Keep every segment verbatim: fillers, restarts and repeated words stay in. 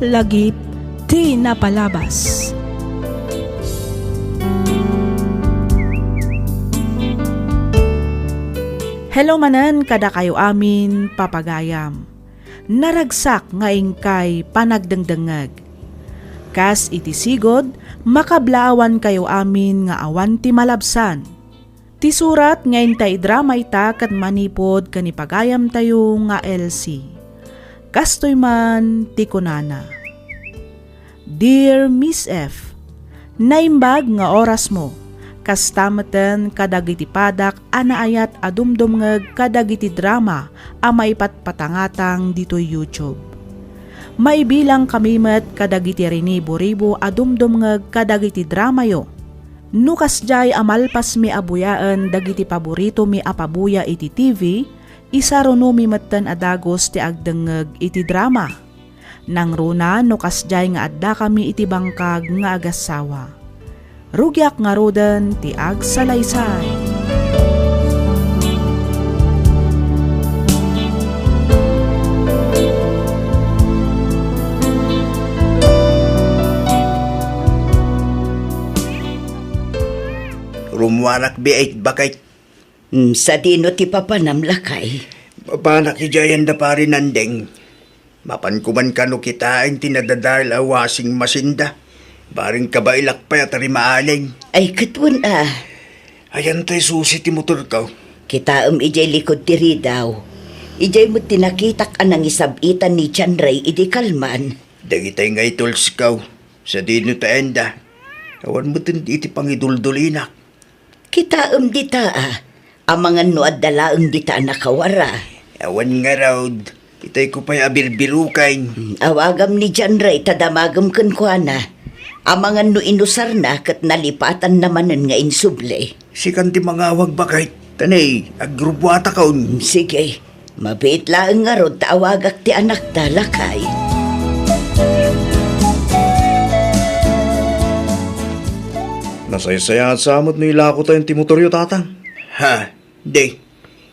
Lagip ti napalabas. Hello manen kadakayo amin, papagayam. Naragsak nga inkay panagdengdengngeg. Kas iti sigud, makablaawankayo amin nga awan ti malabsan. Ti surat nga inta idrama ita ket manipud ken ni pagayamtayo nga Elsie. Kastoy man ti kunana, Dear Miss F, naimbag nga orasmo. Kasta metten kadagiti padak a naayat a dumdumngeg kadagiti drama a maipatpatangatang ditoy YouTube. Maibilangkami met kadagiti rinibo-ribo a dumdumngeg kadagiti dramayo. No kasdiay a malpasmi a buyaen dagiti paboritomi a pabuya iti T V, isarunomi metten a dagus ti agdengngeg iti drama. Nangruna no kasdiay nga addakami iti bangkag nga agassawa. Rugiak ngaruden ti agsalaysay. Rummuarak biit, baket. Hmm, sadino ti papanam, lakay? Papanak idiay anda Pari Nandeng. Mapanko man kano kitaen ti nadadael a washing machine da. Bareng kabaelak pay a tarimaalin. Ay, ket wen a. Ayan tay susi ti motorko. Kitaem idiay likud ti ridaw. Idiay met ti nakitak a nangisab-itan ni John Ray idi kalman. Dagitay nga itulsko. Sadino ta enda? Awan metten iti pangiduldolinak. Kitaem dita a, amangan no adda laeng dita a nakawara. Awan ngarud, itay ko pay a birbiruken. Hmm, awagam ni John Ray ta damagem kenkuana. Amangan no inusarna ket nalipatanna manen nga insubli. Sikan ti mangawag, baket. Tani, agrubbuatakon. Hmm, sige. Mabiit laeng ngarud ta awagak ti anakta, lakay. Nasaysayaat sa met no ilakotayon ti motoryo, Tatang. Ha? Di.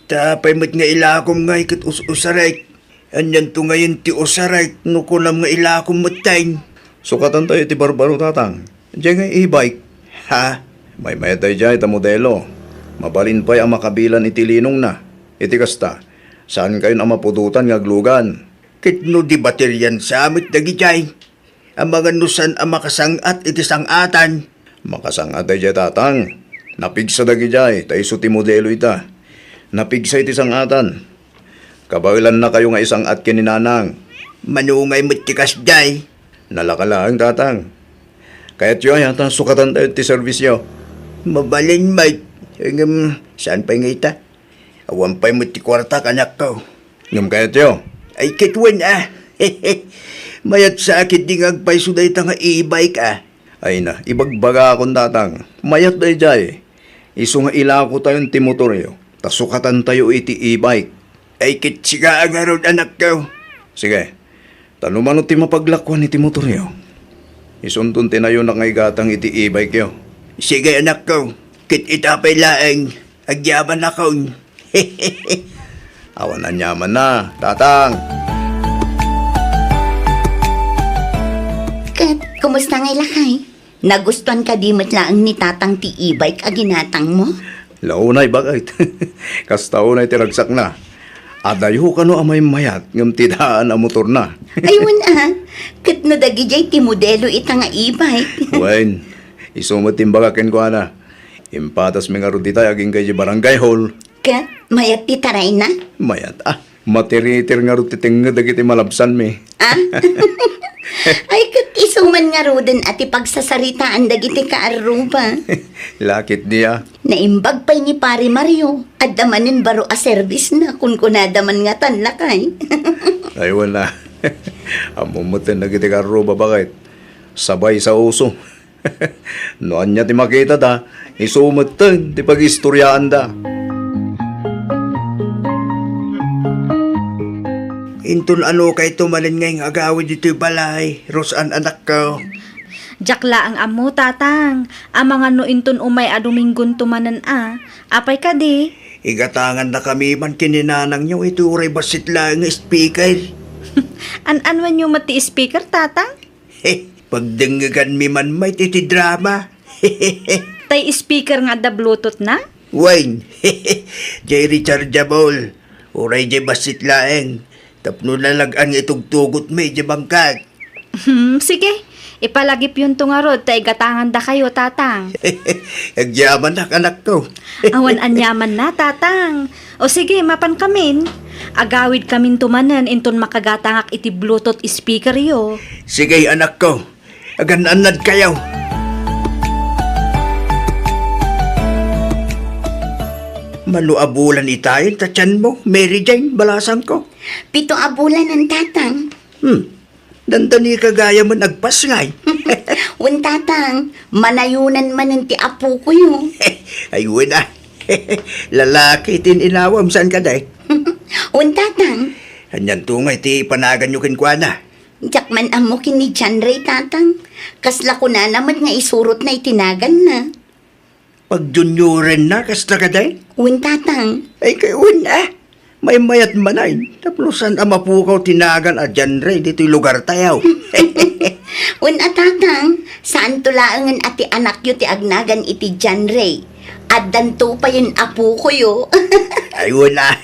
Ta apay met nga ilakom ngay ket us-usarek? Anianto ngayen ti usarek no kunam nga ilakom metten? Sukatantayo iti barbaro, Tatang. Diay nga e-bike. Ha? Maymayat daydiay ta modelo. Mabalin pay a makabilan iti linongna. Iti kasta, saankayon a mapudotan nga aglugan. Ket no di baterian sa met dagidiay, amangan no saan a makasang-at iti sang-atan. Makasang-at daydiay, Tatang. Napigsa dagidiay, ta isu ti modelo ita. Napigsa iti sang-atan. Kabaelannakayo nga isang-at ken ni Nanang. Mano ngay met ti kasdiay? Nalaka laeng, Tatang. Kayatyo aya ta sukatantayo ti serbisyo? Mabalin met. Ngem, saan pay nga ita? Awan pay met ti kuartak, anakko. Ngem kayatyo? Ay, ket wen a. Mayat sa a ketdi nga agpayso dayta nga e-bike a. Ay na, ibagbagakon, Tatang. Mayat daydiay. Isu nga ilakotayon ti motoryo, ta sukatantayo iti e-bike. Ay, ket sika a ngarud, anakko. Sige. Ta no mano ti mapaglakuan iti motoryo, isunton ti nayonak nga igatang iti e-bikeyo. Sige, anakko. Ket ita pay laeng, agyabannakon. Awan aniamanna, Tatang. Ket, kumusta ngay, lakay? Nagustuan kadi met laeng ni Tatang ti e-bike a ginatangmo? La unay, baket. Kasta unay ti ragsakna. Adayo kano a maymayat ngem ti daan a motorna. Ay, wen a. Ket no dagidiay ti modelo ita nga e-bike. Wen, isu met ti imbagak kenkuana. Impatasmi ngarud dita agingga idiay barangay hall. Ket mayat ti tarayna? Mayat a. Matiritir ngarud ti tengnged dagiti malabsanmi. Ah? Ay, ket isu man ngaruden a ti pagsasaritaan dagiti kaarruba. Lakit dia. Naimbag pay ni Pari Mario. Adda manen baro a serbisna, kunkunada man ngatan, lakay. Ay, wen a. Ammom metten dagiti kaarruba, baket. Sabay sa uso. No ania ti makitata, isu metten ti pagistoriaanda. Inton ano kayto manen nga agawid ditoy balay, Rosan, anakko? Diak laeng ammo, Tatang. Amangan no inton umay a Dominggonto manen a. Apay kadi? Igatangannakami man ken ni nanangyo iti uray bassit laeng nga speaker. An-anwenyo met ti speaker, Tatang? Pagdengngeganmi man met iti drama. Tay speaker nga adda Bluetooth na? Wen, jay rechargeable. Uray jay bassit laeng. Tapno nalag-an nga itugtugotmi jay bangkag. Hmm, sige. Ipalagipyonto ngarud ta igatangandakayo, Tatang. Agyamanak, anakko. Awan aniamanna, Tatang. O sige, mapankamin. Agawidkaminto manen inton makagatangak iti Bluetooth speaerayo. Sige, anakko. Agan-annadkayo. Mano a bulan itayen ta tianmo, Mary Jane, balasangko? Pito a bulanen, Tatang. Hmm. Dandani ka gayamen agpasngay. Wen, Tatang, manayonan manen ti apokoyo. Ay, wen a. Lalaki ti in-inawam, saan kadi? Wen, Tatang. Anianto ngay ti panaganyo kenkuana? Diak man ammo ken ni John Ray, Tatang. Kasla kunana met nga isurotna iti naganna. Pagjuniorenna, kasta kadi? Wen, Tatang. Ay, kay wen a. Maymayat manen, tapno saan a mapukaw ti nagan a John Ray ditoy lugartayo. Wen a, Tatang, saanto laengen a ti anakyo ti agnagan iti John Ray. Addanto payen apokoyo. Ay, wen a.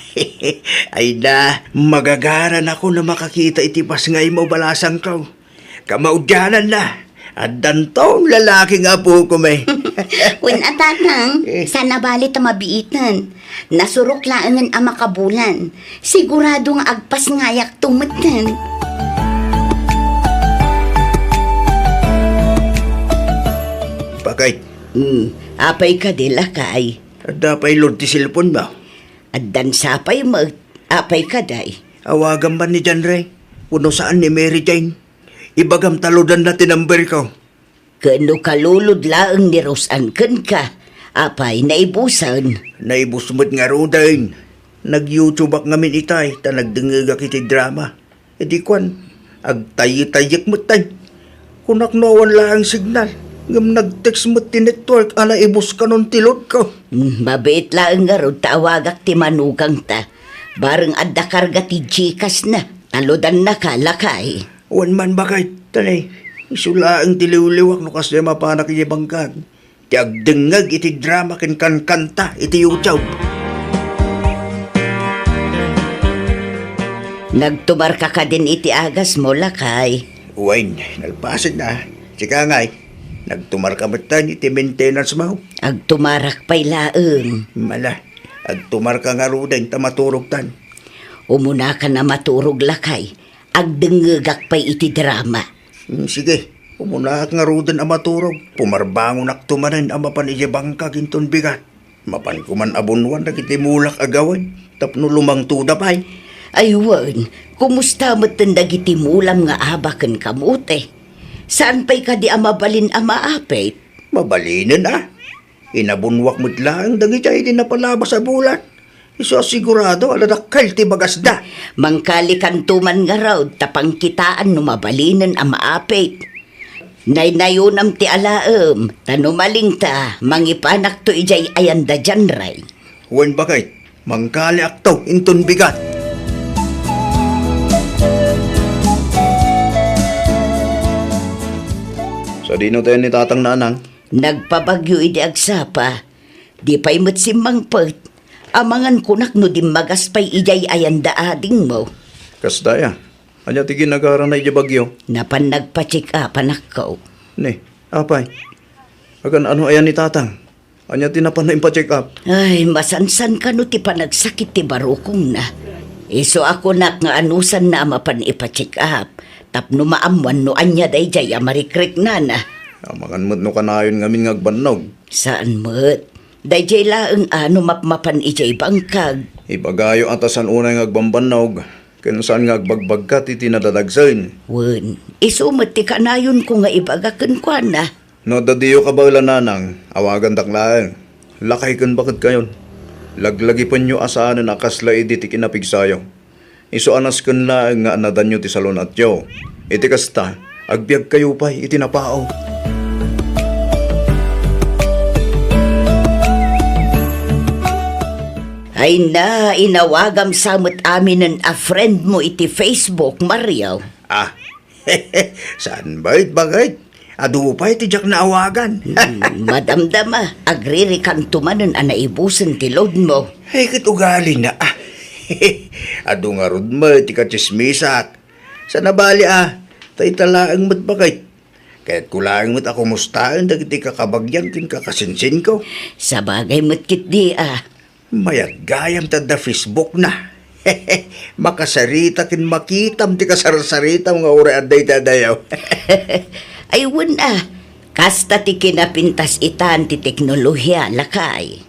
Ay na, magagaranakon a makakita iti pasngaymo, balasangko. Kamaudiananna, addanton lalaki nga apokon. Wen a, Tatang, eh, saan a bali ta mabiiten. Nasurok laengen a makabulan. Sigurado nga agpasngayakto metten. Bakit? Hmm, apay kadi, lakay? Adda pay load ti cellphone mo? Addan sapay met. Apay kadi? Awagam man ni John Ray. Wenno saan ni Mary Jane. Ibagam ta loadanna ti number ko. Ken no kalulod laeng ni Roseanne kenka, apay, naibusen? Naibus met ngaruden. Nag-YouTube-ak ngamin itay, ta nagdengngegak iti drama. Idi kuan, agtayyek-tayyek met tay. Kunak no awan laeng signal, ngem nag-text met ti network a naibus kanon ti load ko. Hmm, mabiit laeng ngarud ta awagak ti manugangta. Bareng adda karga ti Gcash na, ta loadannaka, lakay. Wen man, bakit, talay. Isu laeng ti liwliwak no kasdiay mapanak iti bangkag. Ti agdengngeg iti drama ken kankanta iti YouTube. Nagtumarka kadin iti agasmo, lakay? Wen, nalpasenna. Sika ngay, nagtumarka metten iti maintenance mo? Agtumarak pay laeng. Mala, agtumarka ngaruden ta maturogtan. Umunakan a maturog, lakay. Agdengngegak pay iti drama. Hmm, sige, umunaak ngaruden a maturog. Pumarbangonakto manen a mapan idiay bangkag inton bigat. Mapanko man a bunnoan dagiti mulak a gawid tapno lumangtoda pay. Ay wen, kumusta metten dagiti mulam nga aba ken kamote? Saan pay kadi a mabalin a maapit? Mabalinen a. Inabunnoak met laeng dagiti idi napalabas a bulan. Isu a sigurado a nadakkel ti bagasda. Mangkalikanto man ngarud ta pangkitaan no mabalinen a maapit. Naynayonam ti alaem, ta no malingta, mangipanakto idiay ayanda John Ray. Wen, bakit? Mangkaliakto inton bigat. Sadino tayo ni Tatang Nanang? Nagpabagyo idi agsapa. Di pay met simmangpet. Amangan kunak no dimmagas pay idiay ayanda adingmo. Kasta ya. Ania ti ginagarana idiay bagyo? Napan nagpa-check up, anakko. Ni, apay? Agan ano ayan ni Tatang? Ania ti napan na impacheck up? Ay, masansan kano ti panagsakit ti barukongna. Isu a kunak nga anusanna a mapan ipa-check up, tapno maammuan no ania daydiay a marikriknana. Amangan met no kanayon ngamin nga agbannog. Saan met. Daydiay laeng a no mapmapan idiay bangkag. Ibagayo a ta saan unay nga agbambannog, ken saan nga agbagbagkat iti nadadagsen. Wen, isu met ti kanayonko nga ibaga kenkuana. No adda diyo kabaelan, Nanang, awagandak laeng. Lakay ken baketkayon. Laglagipenyo a saanen a kasla idi ti kinapigsayo. Isu a nasken laeng nga annadanyo ti salun-atyo. Iti kasta, agbiagkayo pay iti napao. Ay na, inawagam sa met aminen a friend mo iti Facebook, Mario. Ah, saan met, bakit? Adu pay ti diak naawagan. Hmm, madamdama, agririkanto manen a naibusen ti load mo. Ay, ket ugali na, ah. Adu ngarud met ti katsismisak. Sana bali, ah, ta ita laeng met, bakit? Kayatko laeng met a kumustaen dagiti kakabagian ken kakasinsinko. Sabagay met ketdi, ah. Mayat gayam ta adda Facebook na. Makasarita ken makitam ti kasarsaritam nga uray adda iti adayo. Ay, wen a. Kasta ti kinapintas itan ti teknolohiya, lakay.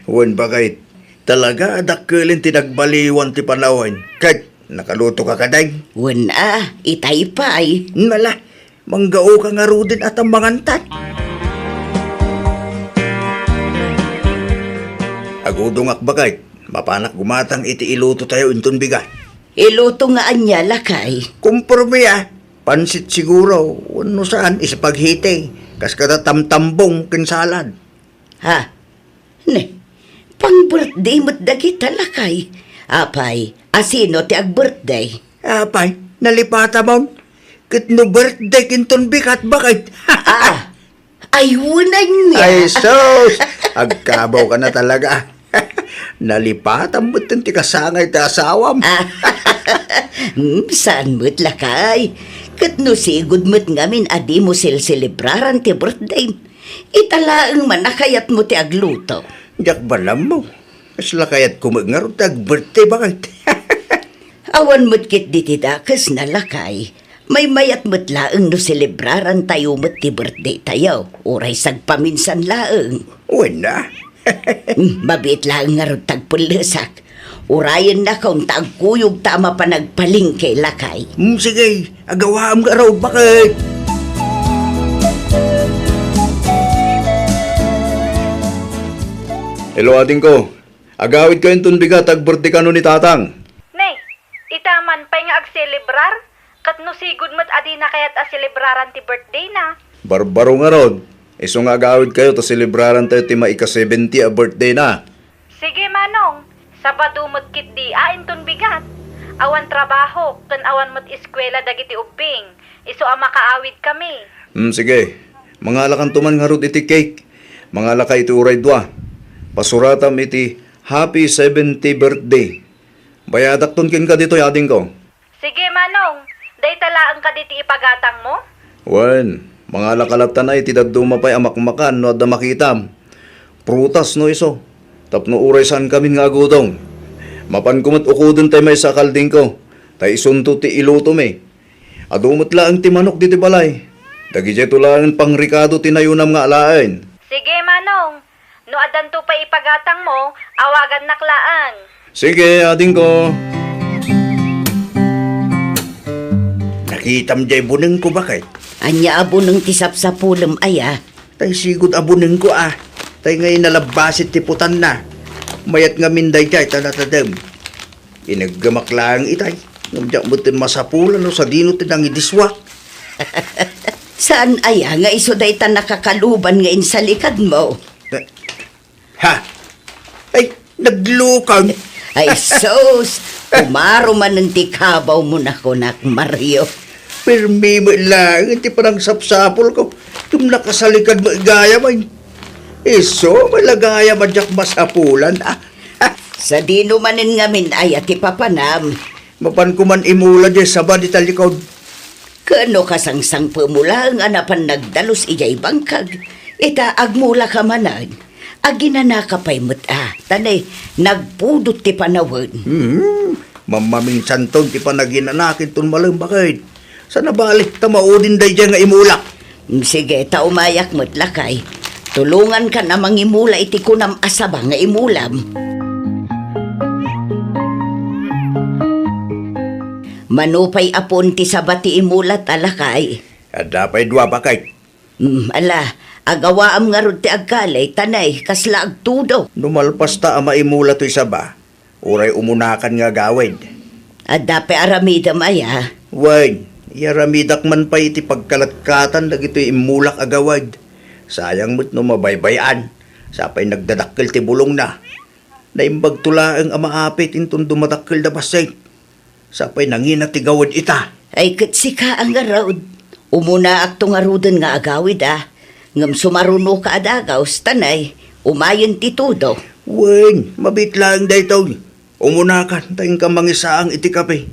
Wen, bakit? Talaga a dakkelen ti nagbaliwan ti panawen. Ket nakaluto ka kadeng? Wen a, itay pay. Nala, Manggaoka ngaruden a ta mangantan. Agudongak, bakit? Mapanak gumatang iti ilutotayo inton bigat. Iluto nga ania, lakay? Komporme a. Pansit siguro, wenno saan, ispaghetti. Kas kada tamtambong ken salad. Ha? Ne, pang-birthday met dagita, lakay. Apay, a sino ti ag-birthday? Apay, nalipatamon. Ket no birthday kinton bigat, bakit? Ah, ay, unan niya. Ay, sus! Agkabaw ka na talaga. Nalipatan met ti kasangay ti asawam. Ah, hmm, saan met, lakay? Ket no sigud met ngamin a dimo silselebraran ti birthday, ita laeng man a kayatmo ti agluto. Diak balammo. Kasla kayatko met ngarud ti ag-birthday, bakit? Awan met ketdi ti dakesna, lakay. Maymayat met laeng no selebrarantayo met ti birthdaytayo, uray sagpaminsan laeng. Wen a. Hmm, mabiit laeng ngarud ti agpellesak. Urayennakon ta agkuyogta a mapan agpalengke, lakay. Hmm, sige, agawaam ngarud, bakit? Hello, adingko. Agawidkayo inton bigat, ag-birthday kano ni Tatang. Ne, ita man pay nga agselebrar? Ket no sigud met a dina kayat a selebraran ti birthdayna? Barbaro ngarud. Isu nga agawidkayo ta selebrarantayo ti maika-seventy a birthdayna. Sige, Manong. Sabado met ketdi a inton bigat. Awan trabaho ken awan met eskuela dagiti ubbing. Isu a makaawidkami. Hmm, sige. Mangalakanto man ngarud iti cake. Mangalaka iti uray dua. Pasuratam iti Happy seventy Birthday. Bayadakton kenka ditoy, adingko. Sige, Manong. Dayta laeng kadi ti ipagatangmo? Wen, mangalaka latta iti dadduma pay a makmakan no adda makitam. Prutas no isu. Tapno uray saankamin nga agudong. Mapanko met ukoden tay maysa a kaldingko. Ta isunto ti ilutomi. Adu met laeng ti manok ditoy balay. Dagidiayto laeng pangrekado ti nayunam nga alaen. Sige, Manong. No addanto pay ipagatangmo, awagannak laeng. Sige, adingko. Nakitam diay bunengko, bakit? Ania a buneng ti sapsapulem aya? Tay sigud a bunengko a. Tay ngay nalabbasit ti putanna. Mayat ngamin daydiay ta natadem. Ineggemak laeng itay. Ngem diak metten masapulan no sadino ti nangidiswak. Saan aya nga isu dayta nakakaluban nga insalikadmo? Ha? Ay, naglukang. Ay, sus! Kumaro manen ti kabawmo, nakunak, Mario. Pirmi met laeng ti panagsapsapulko. Ngem nakasalikad met gayam, ay. Isu, malagayam a diak masapulan, ah. Sadino manen ngamin aya ti papanam? Mapanko man imula diay saba dita likod. Ken no kasangsangpetmo laeng a napan nagdalus idiay bangkag, ita agmulaka manen. Aginanaka pay met a, ta ne, nagpudot ti panawen. Hmm, mammaminsanton ti panaginanakan ton malem, bakit? Sana bali, ta maudin daydiay nga imulak. Sige, ta umayak met, lakay. Tulongankan a mangimula iti kunam a saba nga imulam. Mano pay a puon ti saba ti imulat a, lakay? Adda pay dua, bakit? Mm, ala, agawaam ngarud ti agkali, ta ne, kasla agtudo. No malpas ta a maimula toy saba, uray umunakan nga agawid. Adda pay aramidem aya? Wen, iyaramidak man pay iti pagkalatkatan dagitoy immulak a gawid. Sayang met no mabaybay-an, sapay nagdadakkel ti bulongna. Naimbagto laeng a maapit inton dumadakkelda bassit. Sapay nangina ti gawid ita. Ay, ket sika a ngarud, umunaakto ngaruden nga agawid a, ngem sumarunoka a dagaws, ta nay, umayen ti tudo. Wen, mabiit laeng daytoy. Umunakan, ta inka mangisaang iti kape.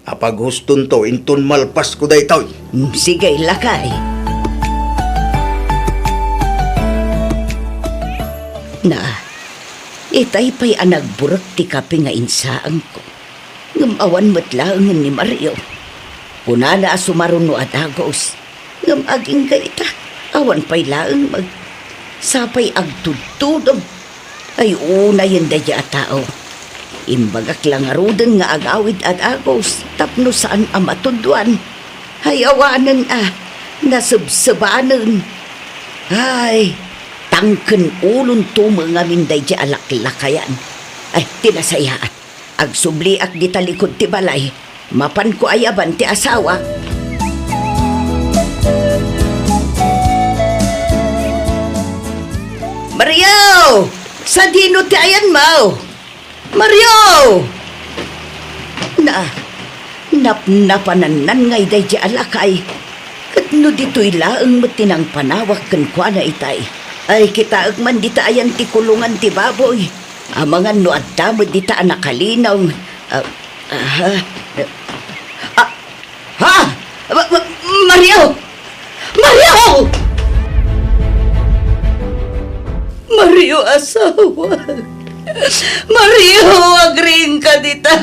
Apaghustonto inton malpasko daytoy. Mm, sige, lakay. Na, itay pay a nagburek ti kape nga insaangko. Ngem awan met laengen ni Mario. Kunana a sumaruno a dagaws. Ngem agingga ita, awan pay laeng met. Sapay agtudtudom. Ay, unayen daydi a tao. Imbagak la ngaruden nga agawid a dagaws tapno saan a matudwan. Ay, awanen a, nasebsebanen. Ay, tangken ulonto met ngamin daydi a laklakayan. Ay, ti nasayaat. Agsubliak dita likud ti balay. Mapanko ayaban ti asawak. Mario! Sadino ti ayanmo? Mario! Na, napnapanannan ngay daydi a lakay. Ket no ditoy laeng met ti nangpanawak kenkuana itay. Ay, kitaek man dita ayan ti kulongan ti baboy. Amangan no adda met dita a nakalinaw. Ah, ah, ah, ha? Ma-, ma-, Mario! Mario! Mario, asawa! Mario, agriingka dita!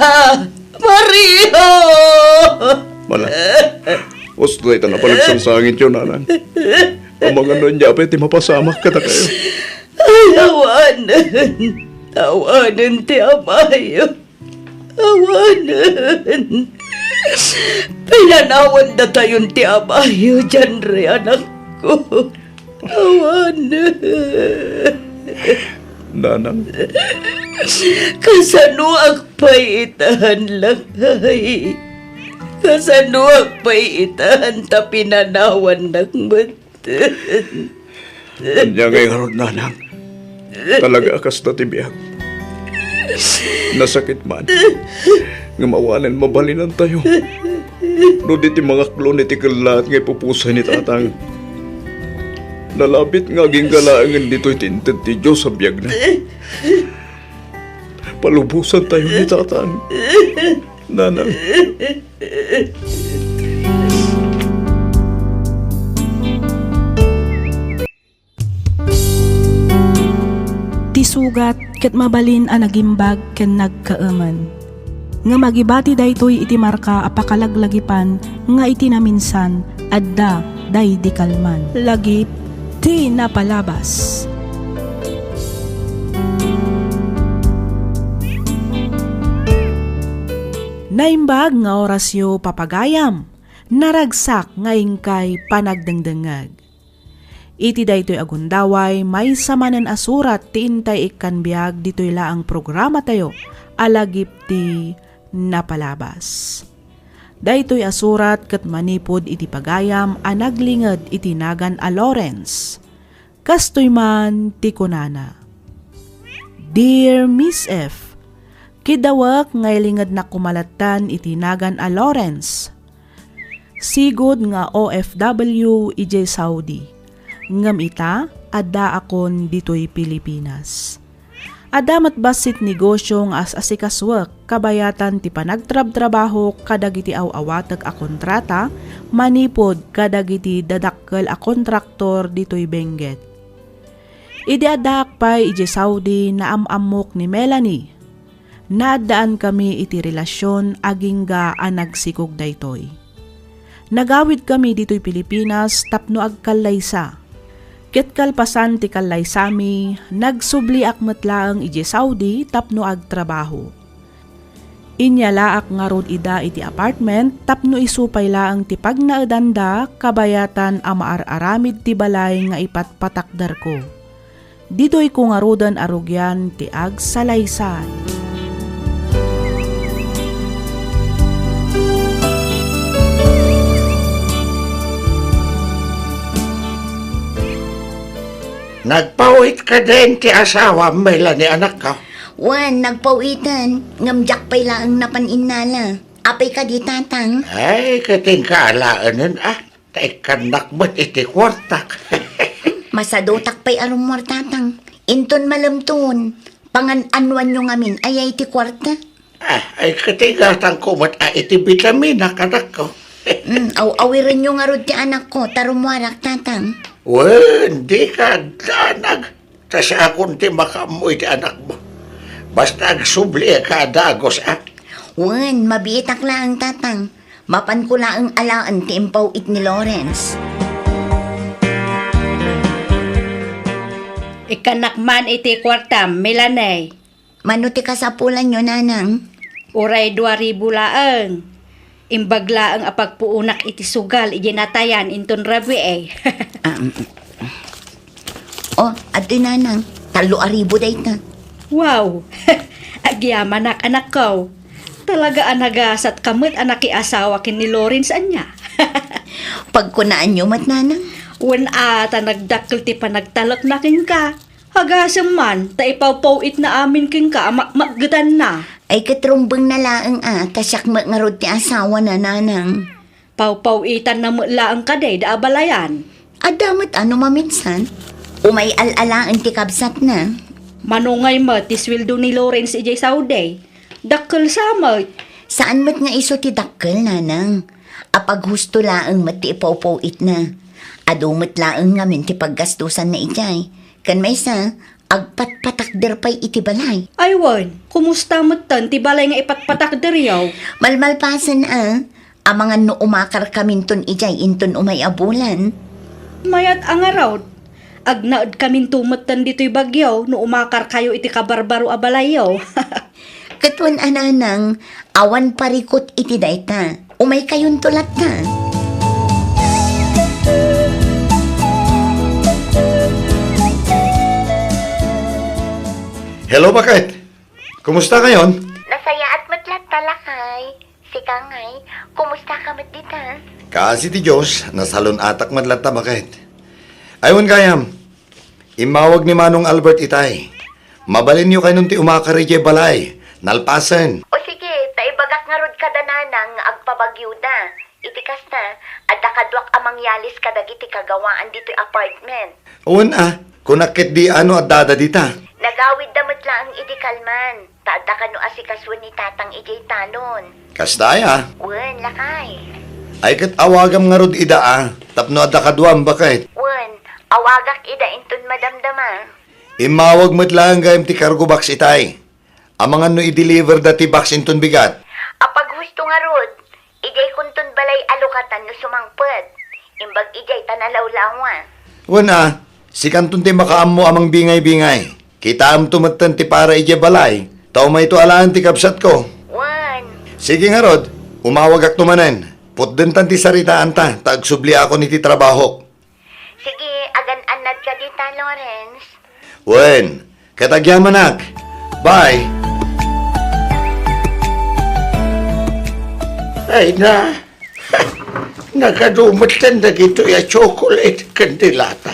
Mario! Mana, usto dayta napalagsangsangityo, nanang. Amangan no ania pay ti mapasamak kadakayo. Ay, awanen. Awanen ti amayo. Awanen. Pinanawan datayon ti amayo, Janre, anakko. Awanen. Nanang. Kasanoak pay itan, lakay? Kasanoak pay itan ta pinanawannak met? Ania ngay ngarud, nanang? Talaga a kasta ti biag. Nasakit man. Ngem awanen mabalinantayo. No di ti mangaklon iti kellaat nga ipupusay ni tatang. Nalabit nga agingga laengen ditoy ti inted ti Dios a biagna. Palubosantayo ni tatang. Nanang. Ti sugat ket mabalin a nagimbag ken nagkaemen. Ngem agibati daytoy iti marka a pakalaglagipan nga iti naminsan adda daydi kalman. Lagip ti napalabas. Naimbag nga orasyo, papagayam. Naragsak nga inkay panagdengdengngeg. Iti daytoy a gundaway, maysa manen a surat ti intay ikkan biag ditoy laeng programatayo a Lagip ti Napalabas. Daytoy a surat ket manipud iti pagayam a naglinged iti nagan a Lawrence. Kastoy man ti kunana, Dear Miss F, kidawek nga ilingednak koma lattan iti nagan a Lawrence. Sigud nga O F W idiay Saudi. Ngem ita, addaakon ditoy Pilipinas. Adda met bassit negosio nga as-asikasuek kabayatan ti panagtrabtrabahok kadagiti aw-awatek a kontrata manipud kadagiti dadakkel a kontraktor ditoy Benguet. Idi addaak pay idiay Saudi, naam-ammok ni Melanie. Naaddaankami iti relasion agingga a nagsikog daytoy. Nagawidkami ditoy Pilipinas tapno agkallaysa. Ket kalpasan ti kallaysami, nagsubliak met laeng idiay Saudi tapno agtrabaho. Inyalaak ngarud ida iti apartment tapno isu pay laeng ti pagnaedanda kabayatan a maar-aramid ti balay nga ipatpatakderko. Ditoyko ngaruden a rugian ti agsalaysay. Nagpauyka den ti asawam, Melanie, anakko? Wen, nagpaw-iten, ngem diak pay laeng napan innala. Apay kadi, Tatang? Ay, ket inka alaenen, a. Ta ikkannak met iti kuartak. Masadutak pay a rummuar, Tatang. Inton malemton, pangan-anuanyo ngamin aya iti kuarta? Ah, ay, katigatangko met a iti bitamina kadakko. Mm, aw-awirenyo ngarud ti anakko, ta rummuarak, Tatang. Wen, dika agdanag. Ta siakon ti makaammo iti anakmo. Basta agsubli ka a dagus, a. Wen, mabiitak laeng, Tatang. Mapanko laeng alaen ti impaw-it ni Lawrence. Ikkannak man iti kuartam, Melanie. Mano ti kasapulanyo, Nanang? Uray dua ribu laeng. Imbag laeng a pagpuonak iti sugal idiay natayan inton rabii. Ah, mm, mm. Oh, adtoy, Nanang. Tallo a ribu dayta. Wow! Agyamanak, anakko. Talaga a nagasatka met a nakiasawa ken ni Lawrence, ania? Pagkunaanyo met, Nanang? Wen a, ta nagdakkel ti panagtalekna kenka. Agasem man, ta ipawpaw-itna amin kenka a makmakgetanna. Ay, ket rumbengna laeng a, ta siak met ngarud ti asawana, Nanang. Pawpaw-itanna met laeng kadi da abalayan. Adda met a no maminsan, umay al-alaen ti kabsatna. Mano ngay met ti sueldo ni Lawrence idiay Saudi? Dakkel sa met. Saan met nga isu ti dakkel, Nanang. Apaghusto laeng met ti ipawpaw-itna. Adu met laeng ngamin ti paggastusanna idiay. Ken maysa, agpatpatakder pay iti balay. Ay wen, kumusta metten ti balay nga ipatpatakderyo? Malmalpasen a, amangan no umakarkaminton idiay inton umay a bulan. Mayat a ngarud, agnaedkaminto metten ditoy Baguio no umakarkayo iti kabarbaro a balayyo. Ket wen a, Nanang, awan parikut iti dayta. Umaykayonto latta. Hello, baket. Kumusta kayon? Nasayaat met latta, lakay. Sika ngay, kumusta ka met dita? Kaasi ti Dios, nasalun-atak met latta, baket. Ay, wen gayam, immawag ni Manong Albert itay. Mabalinyo kaynon ti umakar idiay balay. Nalpasen. O sige, ta ibagak ngarud kada Nanang nga agpabagyoda. Iti kasta, adda kaduak a mangyalis kadagiti kagawaan ditoy apartment. Wen a, kunak ketdi a no addada dita. Nagawidda met laeng idi kalman, ta adda kano asikasuen ni Tatang idiay talon. Kasta aya? Wen, lakay. Ay ket awagam ngarud ida a, tapno adda kaduam, baket. Wen, awagak ida inton madamdama. Immawag met laeng gayam ti cargo box itay. Amangan no i-deliver da ti box inton bigat. Apaghusto ngarud, idiay kunton balay a lukatan no sumangpet. Imbag idiay ta nalawlawa. Wen a, sikanton ti makaammo a mangbingay-bingay. Kitaemto metten ti para idiay balay, ta umayto alaen ti kabsatko. Wen. Sige ngarud, umawagakto manen. Putdentan ti saritaanta, ta agsubliakon iti trabahok. Sige, agan-annad ka dita, Lawrence. Wen, ket agyamanak. Bye. Ay na, nagadu metten dagitoy a chocolate ken dilata.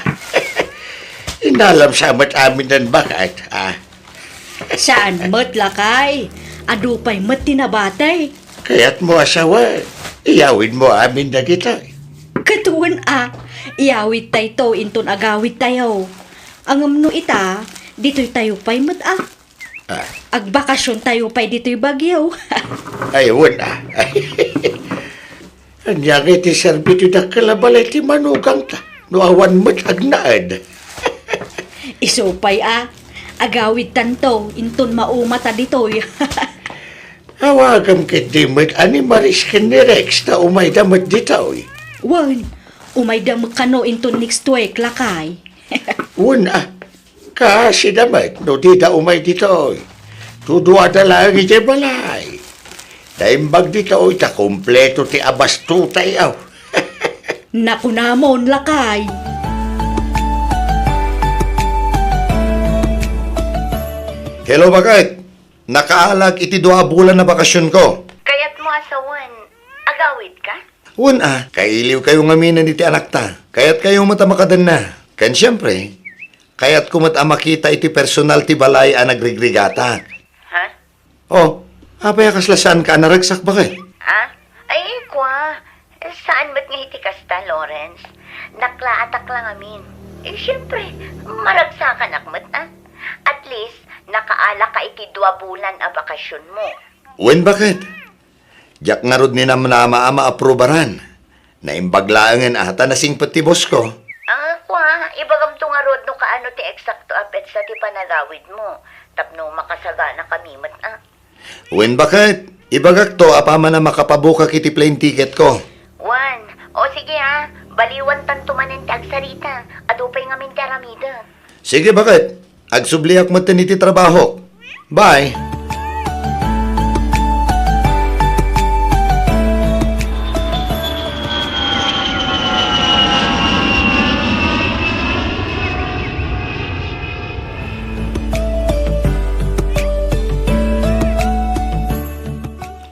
Inalam sa met aminen, baket, a. Saan met, lakay. Adu pay met ti nabati. Kayatmo a sawen, iyawidmo amin dagitoy. Ket wen a, iyawidtayto inton agawidtayo. Ngem no ita, ditoytayo pay met a. Ah. Agbakasiontayo pay ditoy Baguio. Ay, wen a. Ania ngay ti serbi ti dakkel a balay ti manugangta no awan met agnaed? Isu pay a, agawidtanto inton maumata ditoy. Awagam ketdi met a ni Maris ken ni Rex ta umayda met ditoy. Wen, umayda met kano inton next week, lakay. Wen a, kaasida met no dida umay ditoy. Duduada laeng idiay balay. Naimbag ditoy ta kompleto ti abastotay, aw. Nakunamon, lakay. Hello, baket. Nakaalag iti dua a bulan a bakasionko. Kayatmo a sawen, agawidka? Wen a, kailiwkayo ngamin iti anakta. Kayatkayo met a makadenna. Ken siempre, kayatko met a makita iti personal ti balay a nagrigrigata. Oh, apay a kasla saanka a naragsak, baket? Ah? Ay, kua, saan met nga iti kasta, Lawrence. Naklaatak la ngamin. Eh, siyempre, maragsakanak met, ah. At least, nakaalaka iti dua bulan a bakasionmo. Wen, baket? Diak ngarud ninamnama a maaprobaran. Naimbag laengen a ta nasingpet ti bosko. Ah, kua, ibagamto ngarud no kaano ti eksakto a petsa ti panagawidmo tapno makasagana kami met, ah. Wen, baket, ibagakto apaman a makapabukak iti plane ticketko. Wen, o sige, ah, baliwantanto manen ti agsarita. Adu pay ngamin ti aramidek. Sige, baket. Agsubliak metten iti trabahok. Bye.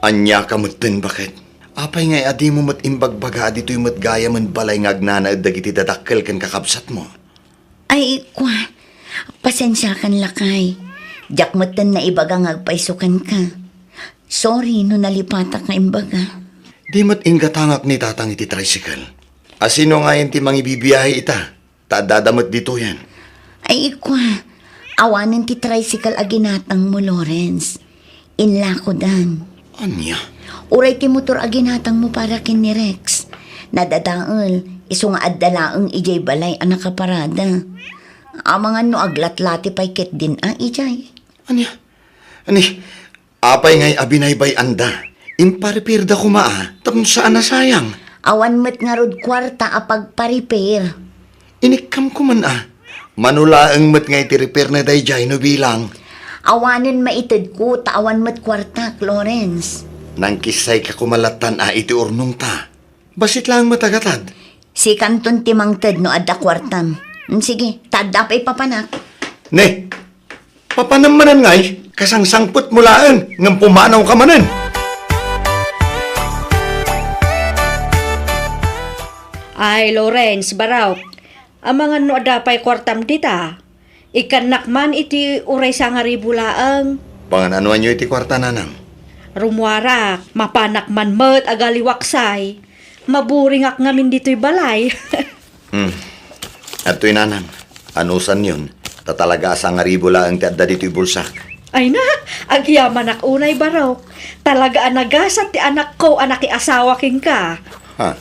Ania ka metten, baket? Apay ngay a dimo met imbagbaga a ditoy met gayamen balay nga agnanaed dagiti dadakkel ken kakabsatmo? Ay, kua, pasensiakan lakay. Diak metten naibaga nga agpayso kenka. Sorry no nalipatak nga imbaga. Di met inggatangak ni Tatang iti tricycle. A sino ngayen ti mangibibiyahe ita? Ta addada met ditoyen. Ay, kua, awanen ti tricycle a ginatangmo, Lawrence. Inlakodan. Ania? Uray ti motor a ginatangmo para ken ni Rex. Nadadael, isu nga adda laeng idiay balay a nakaparada. Amangan no aglatlati pay ketdin a idiay. Ania? Ani, apay ngay a binaybay-anda? Imparipirda koma a, tapno saan a sayang. Awan met ngarud kuarta a pagparipir. Inikkamko man a. Mano laeng met nga iti repair na daydiay no bilang. Awanen maitedko ta awan met kuartak, Lawrence. Nangkissayka koma lattan a iti urnongta. Bassit laeng met a gatad. Sikanton ti mangted no adda kuartam. Mm, sige, ta adda pay papanak. Ne, papanam manen ngay, kasangsangpetmo laeng, ngem pumanawka manen. Ay, Lawrence, Barok, amangan no adda pay kuartam dita. Ikkannak man iti uray sangaribu laeng. Pangan-anoanyo iti kuarta, nanang? Rummuarak, mapanak man met agaliwaksay. Maburingak ngamin ditoy balay. Hmm. Adtoy, nanang. Anusanyon, ta talaga a sangaribu laeng ti adda ditoy bulsak. Ay na, agyamanak unay, Barok. Talaga a nagasat ti anakko a nakiasawa kenka. Ha?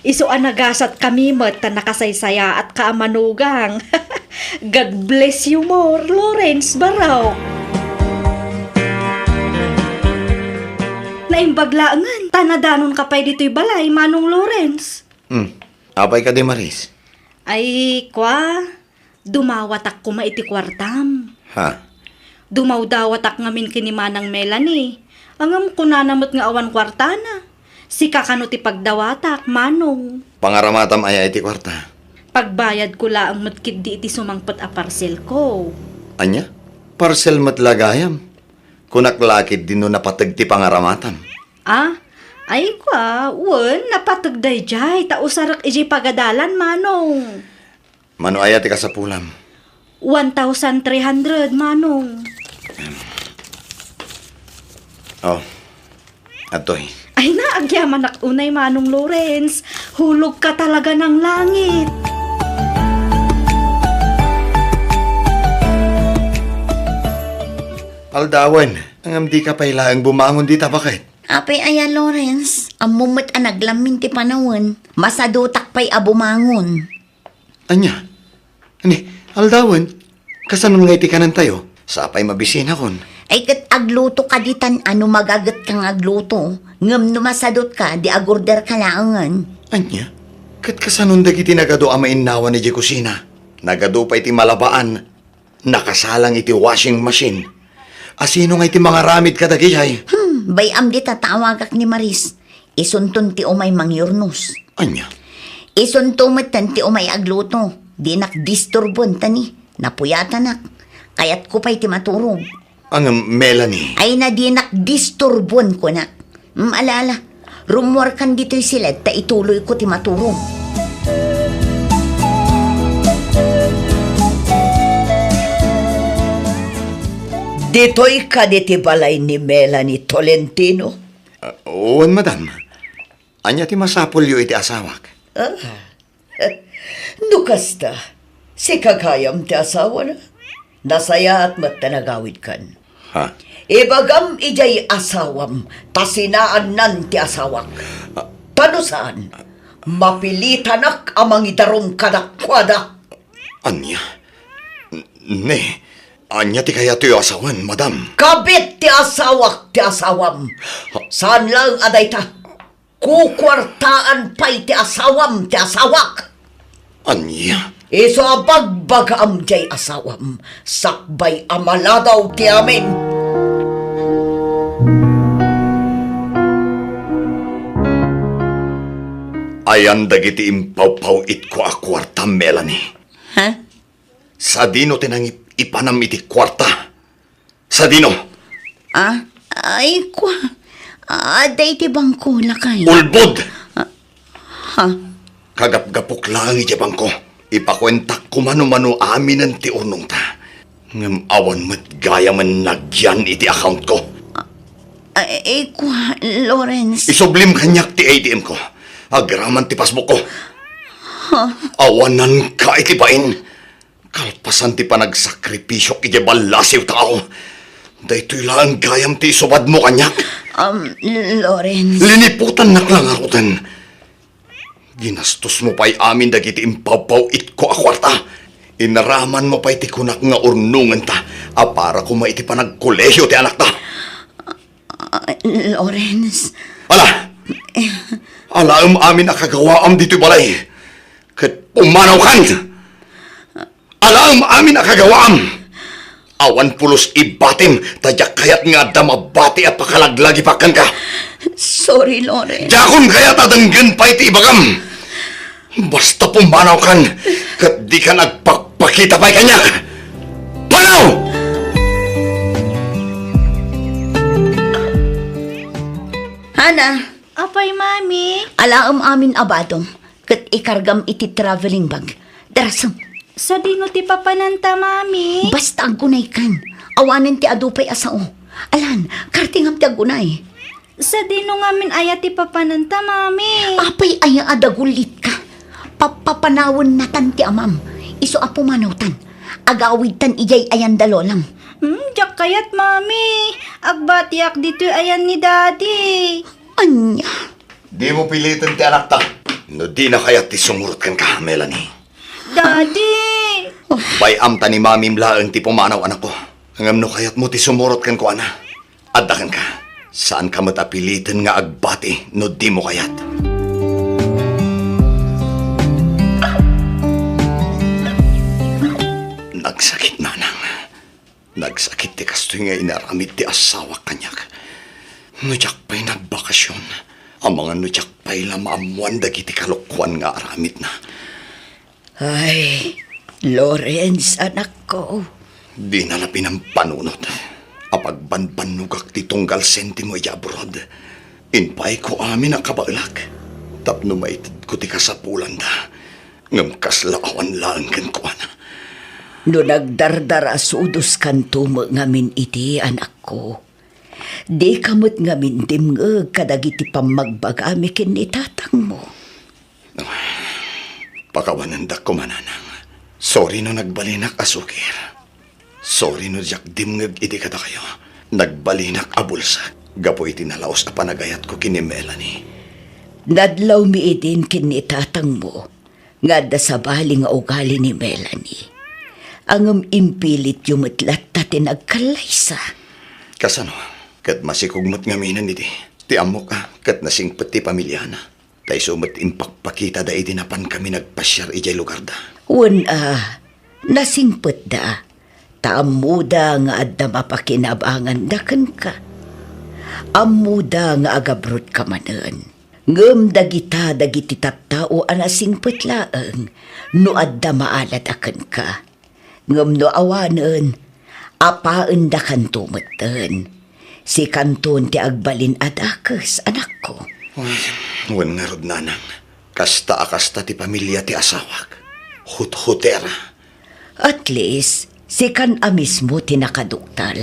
Isu a nagasatkami met ta nakasaysayaatka a manugang. God bless you more, Lawrence, Barok. Naimbag laengen, ta nadanonka pay ditoy balay, Manong Lawrence. Hmm. Apay kadi, Maris? Ay, kua, dumawatak koma iti kuartam. Ha? Dumawdawatak ngamin ken ni Manang Melanie. Ngem kunana met nga awan kuartana. Sika kano ti pagdawatak, Manong. Pangaramatam aya iti kuarta? Pagbayadko laeng met ketdi iti sumangpet a parcelko. Ania? Parcel met la gayam? Kunak la ketdi no napateg ti pangaramatam. Ah? Ay, kua, wen, napateg daydiay, ta usarek idiay pagadalan, Manong. Mano aya ti kasapulam? One thousand three hundred, Manong. Oh, adtoy. Ay na, agyamanak unay, Manong Lawrence. Hulog ka talaga ng langit. Aldawen, ngem dika pay laeng bumangon dita, baket? Apay aya, Lawrence? Ammom met a naglammin ti panawen. Masadutak pay a bumangon. Ania? Ani, aldawen, kasano nga iti kanentayo? Sapay mabisinakon. Ay, ket agluto ka ditan a no magagetka nga agluto. Ngem no masadutka, di agorderka laengen. Ania? Ket kasanon dagiti nagadu a mainnawan idiay kusina? Nagadu pay ti malabaan, nakasalang iti washing machine. A sino nga iti mangaramid kadagijay? Hmm, bay-am dita ta awagak ni Maris. Isunton ti umay mangyurnos. Ania? Isunto metten ti umay agluto. Dinak disturbon ta ni, napuyatanak. Kayatko pay ti maturog. Ang Melanie. Ay na, dinak disturbon, kunak. Mm, ala, ala. Rummuarkan ditoy siled ta ituloyko ti maturog. Ditoy kadi ti balay ni Melanie Tolentino? Ah, wen, madam. Ania ti masapulyo iti asawak? Ah. No kasta, sika gayam ti asawana. Nasayaat met ta nagawidkan. Ha? Ibagam idiay asawam, ta sinaannan ti asawak. Ah. Ta no saan, mapilitanak a mangidarum kadakuada. Ania? N-, ne, ania ti kayatyo a sawen, madam? Kabit ti asawak ti asawam. Ha? Saan laeng a dayta. Kukuartaan pay ti asawam ti asawak. Ania? Isu a bagbagaam diay asawam, sakbay a maladaw ti amin. Ayan dagiti impawpaw-itko a kuarta, Melanie. Ha? Sadino ti nangip-ipanam iti kuarta? Sadino? Ah, ay, kua. Adda iti bangko, lakay. Ulbod! Ah, ha? Kagapgapok laeng idiay bangko. Ipakuentak koma no mano aminen ti urnongta. Ngem awan met gayamen nagyan iti account ko. Ah, ay, kua, Lawrence. Isublim kaniak ti A T M ko. Agraman ti passbook ko. Ha? Awananka iti bain. Kalpasan ti panagsakripisio idiay ballasiw tao, daytoy laeng gayam ti isubadmo kaniak. Um, Lawrence. Liniputannak la ngaruden. Ginastosmo pay amin dagiti impawpaw-itko a kuarta. Inaramanmo pay ti kunak nga urnongenta a para koma iti panagkolehio ti anakta. Ah, Lawrence. Ala! Alaem amin a kagawaam ditoy balay. Ket pumanawkan! Alaem amin a kagawaam! Awan pulos ibatim, ta diak kayat nga adda mabati a pakalaglagipak kenka. Sorry, Lawrence. Diakon kayat a denggen pay ti ibagam. Basta pumanawkan, ket dikan agpakpakita pay kaniak. Panaw! Hana. Apay, Mami? Alaem amin a badom, ket ikargam iti traveling bag. Darasem. Sadino ti papananta, Mami? Basta aggunaykan. Awanen ti adu pay a sao. Alan, kartingam ti aggunay. Sadino ngamin aya ti papananta, Mami? Apay aya a dagullitka? Papapanawen-natan ti amam. Isu a pumanawtan. Agawidtan idiay ayan da lolam. Hmm, diak kayat, Mami. Agbatiak ditoy ayan ni Daddy. Ania? Dimo piliten ti anakta. No dina kayat ti sumurot kenka, Melanie. Daddy! Bay-am ta ni Mamim laeng ti pumanaw, anakko. Ngem no kayatmo ti sumurot kenkuana, adda kenka. Saanka met a piliten nga agbati no dimo kayat. Nagsakit, nanang. Nagsakit ti kastoy nga inaramid ti asawak kaniak. No diak pay nagbakasyon, amangan no diak pay la maammoan dagiti kalokoan nga aramidna. Ay, Lawrence, anakko. Dina la pinampanunot a pagbanbannogak ti tunggal sentimo idiay abroad. Inpaayko amin a kabaelak tapno maitedko ti kasapulanda. Ngem kasla awan laeng kenkuana. No nagdardarasudos kanto met ngamin iti, anakko, dika met ngamin dimngeg kadagiti pammagbagami ken ni tatangmo. Pakawanendak koma, nanang. Sorry no nagbalinak a sukir. Sorry no diak dimngeg iti kadakayo. Nagbalinak a bulsek gapu iti nalaus a panagayatko ken ni Melanie. Nadlawmi idin ken ni tatangmo nga adda sabali nga ugali ni Melanie. Ngem impilityo met latta ti nagkallaysa. Kasano? Ket masikog met ngaminen idi. Ti ammok a ket nasingpet ti pamiliana. Ta isu met impakpakitada idi napankami nagpasiar idiay lugarda. Wen a, nasingpetda, ta ammoda nga adda mapakinabanganda kenka. Ammoda nga agabrodka manen. Ngem dagita dagiti tattao a nasingpet laeng no adda maalada kenka. Ngem no awanen, apaendakanto metten. Sikanton ti agbalin a dakes, anakko. Uy, wen ngarud, nanang. Kasta a kasta ti pamilia ti asawak. Huthutera. At least, sikan a mismo ti nakaduktal.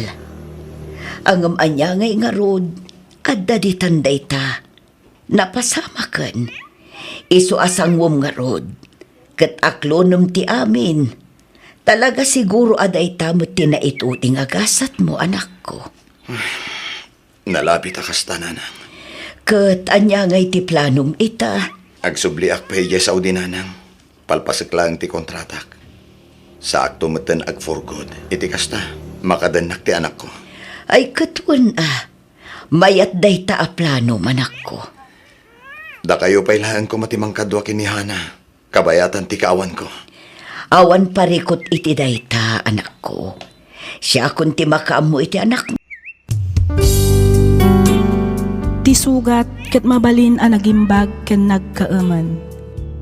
Ngem ania ngay ngarud, adda ditan dayta. Napasamaken. Isu a sanguem ngarud, ket aklonem ti amin. Talaga siguro a dayta met ti naitudi nga gasatmo, anakko. Nalabit a kasta, nanang. Ket ania ngay ti planom ita? Agsubliak pay idiay Saudi, nanang. Palpasek laeng ti kontratak. Saakto metten ag-for good. Iti kasta, makadennak ti anakko. Ay, ket wen a. Mayat dayta a planom, anakko. Dakayo pay laeng koma ti mangkadua ken ni Hana. Kabayatan ti kaawanko. Awan parikut iti dayta, anakko. Siakon ti makaammo iti anakmo. Ti sugat ket mabalin a nagimbag ken nagkaemen.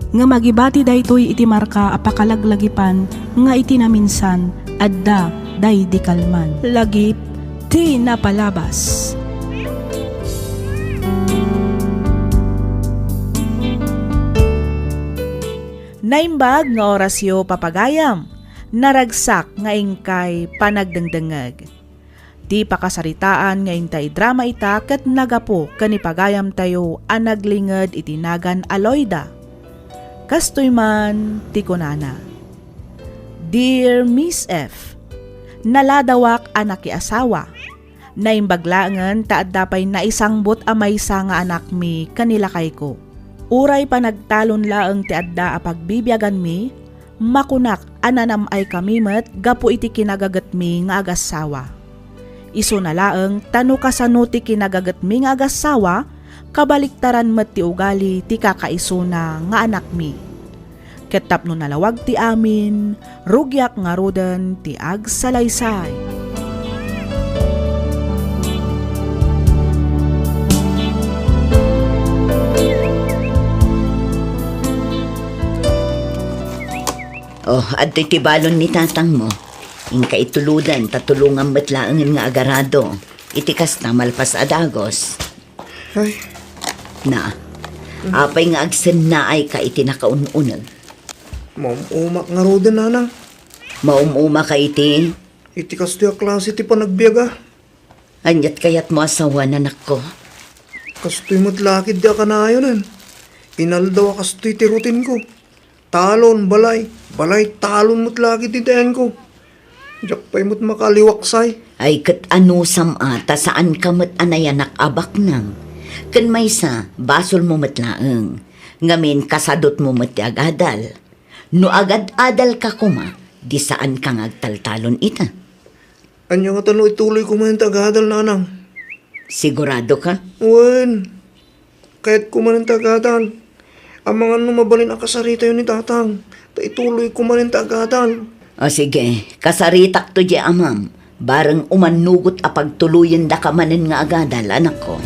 Ngem agibati daytoy iti marka a pakalaglagipan nga iti naminsan, adda daydi kalman. Lagip ti napalabas. Naimbag nga orasyo, papagayam. Naragsak nga inkay panagdengdengngeg. Ti pakasaritaan nga intay drama ita ket nagapu ken ni pagayamtayo a naglinged iti nagan a Loida. Kastoy man ti kunana, Dear Miss F, naladawak a nakiasawa. Naimbag laengen ta adda pay naisangbut a maysa nga anakmi ken ni lakayko. Uray panagtalon laeng ti adda a pagbibiaganmi, makunak a nanam-ay kami met gapu iti kinagagetmi nga agassawa. Isuna laeng ta no kasano ti kinagagetmi nga agassawa, kabaliktaran met ti ugali ti kakaisuna nga anakmi. Ket tapno nalawag ti amin, rugiak ngaruden ti agsalaysay. Oh, adtoy ti balon ni tatangmo. Inka ituludan, ta tulongam met laengen nga agarado. Iti kasta, malpas a dagus. Ay. Na, apay nga agsennaayka iti nakaun-uneg? Maum-umak ngaruden, nanang. Maum-umaka iti? Iti kastoy a klase ti panagbiaga. Ania't kayatmo a sawen, anakko? Kastoy met la ketdi a kanayonen. Inaldaw a kastoy ti rutinko. Talon, balay, balay, talon met la ketdi dayanko. Diak pay met makaliwaksay. Ay, ket anusam a, ta saanka met a nayanak a baknang. Ken maysa, basolmo met laeng. Ngamin, kasadutmo met ti agadal. No agad-adalka koma, di saanka nga agtaltalon ita. Ania ngata no ituloyko manen ti agadal, nanang? Siguradoka? Wen. Kayatko manen ti agadal. Amangan no mabalin a kasaritayo ni tatang, ta ituloyko manen ti agadal. O sige, kasaritakto diay amam. Bareng umannugot a pagtuloyendaka manen nga agadal, anakko.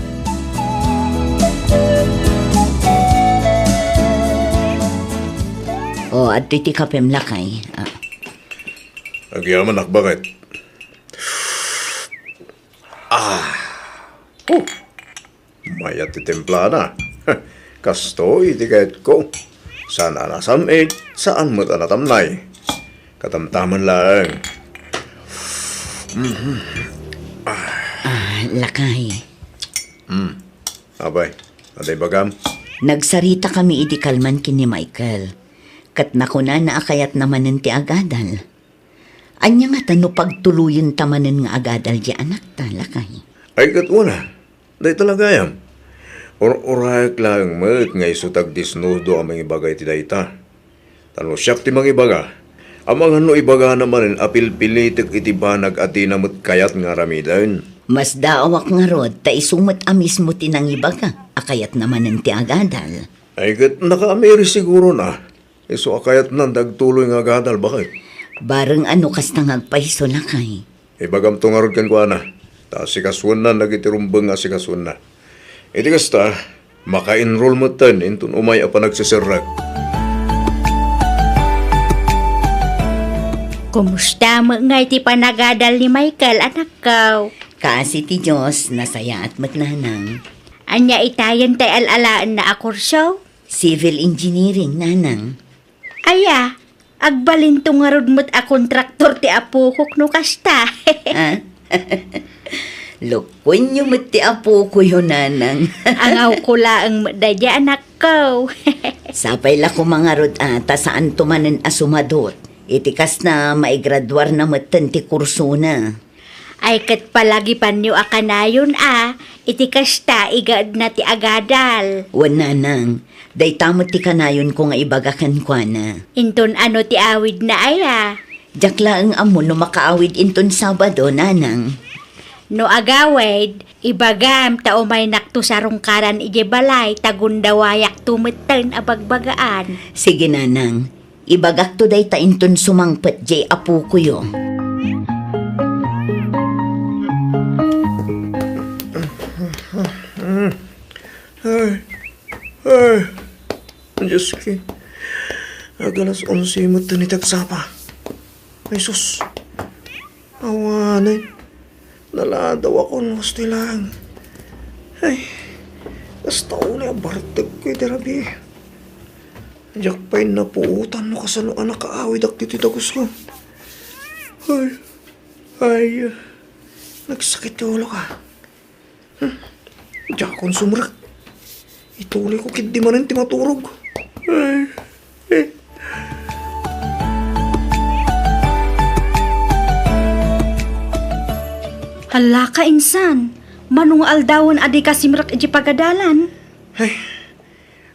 O, adtoy ti kapem, lakay. Ah. Agyamanak, baket. Ah. Oh. Mayat ti timplana. Kastoy ti kayatko. Saan a nasam-it, saan met a natamnay. Katamtaman laeng. Mhm. Ah, lakay. Hmm. Apay, adda ibagam? Nagsaritakami idi kalman ken ni Michael. Ket nakunana a kayatna manen ti agadal. Ania ngata no pagtuloyenta manen nga agadal diay anakta, lakay? Ay, ket wen a. Dayta la gayam. Ur-urayak laeng met nga isu ti agdisnudo a mangibaga iti dayta. Ta no siak ti mangibaga, amangan no ibagana manen a pilpilitek iti banag a dina met kayat nga aramiden. Masdaawak ngarud ta isu met a mismo ti nangibaga a kayatna manen ti agadal. Ay, ket nakaamiri sigurona. Isu a kayatnan ti agtuloy nga agadal, baket. Bareng a no kasta nga agpayso, lakay. Ibagamto ngarud kenkuana, ta asikasuenna dagiti rumbeng nga asikasuenna. Iti kasta, maka-enroll metten inton umay a panagseserrek. Kumusta met ngay ti panagadal ni Michael, anakko? Kaasi ti Dios, nasayaat met, nanang. Ania itayen ti al-alaenna a kurso? Civil engineering, nanang. Aya, agbalinto ngarud met a kontraktor ti apokok no kasta. Ah? Lukkuenyo met ti apokoyo, nanang. Angawko laeng met daydiay anakko. Sapay la koma ngarud a ta saanto manen a sumadot. Iti kasta, maigraduarna metten ti kursona. Ay, ket palagipanyo a kanayon a, iti kasta, igaedna ti agadal. Wen, nanang, dayta met ti kanayonko nga ibaga kenkuana. Inton ano ti awidna aya? Diak laeng ammo no makaawid inton Sabado, nanang. No agawid, ibagam ta umaynakto sarungkaran idiay balay ta gundawayakto metten a bagbagaan. Sige, nanang. Ibagakto dayta inton sumangpet diay apokoyo. Ay, ay, Diyos ko. Ag-alas onse met ti agsapa. Ay, sus. Awanen. Naladaw ako no kastoy laeng. Ay, kasta unay a bartekko iti rabii. Diak pay napuotan no kasano a nakaawidak ditoy dagusko. Ay, ay, nagsakit ti ulok. Hmm, diakon sumrek. Ituloyko ketdi manen ti maturog. Ay, eh. Hallaka, insan. Mano nga aldawen a dika simrek iti pagadalan? Ay,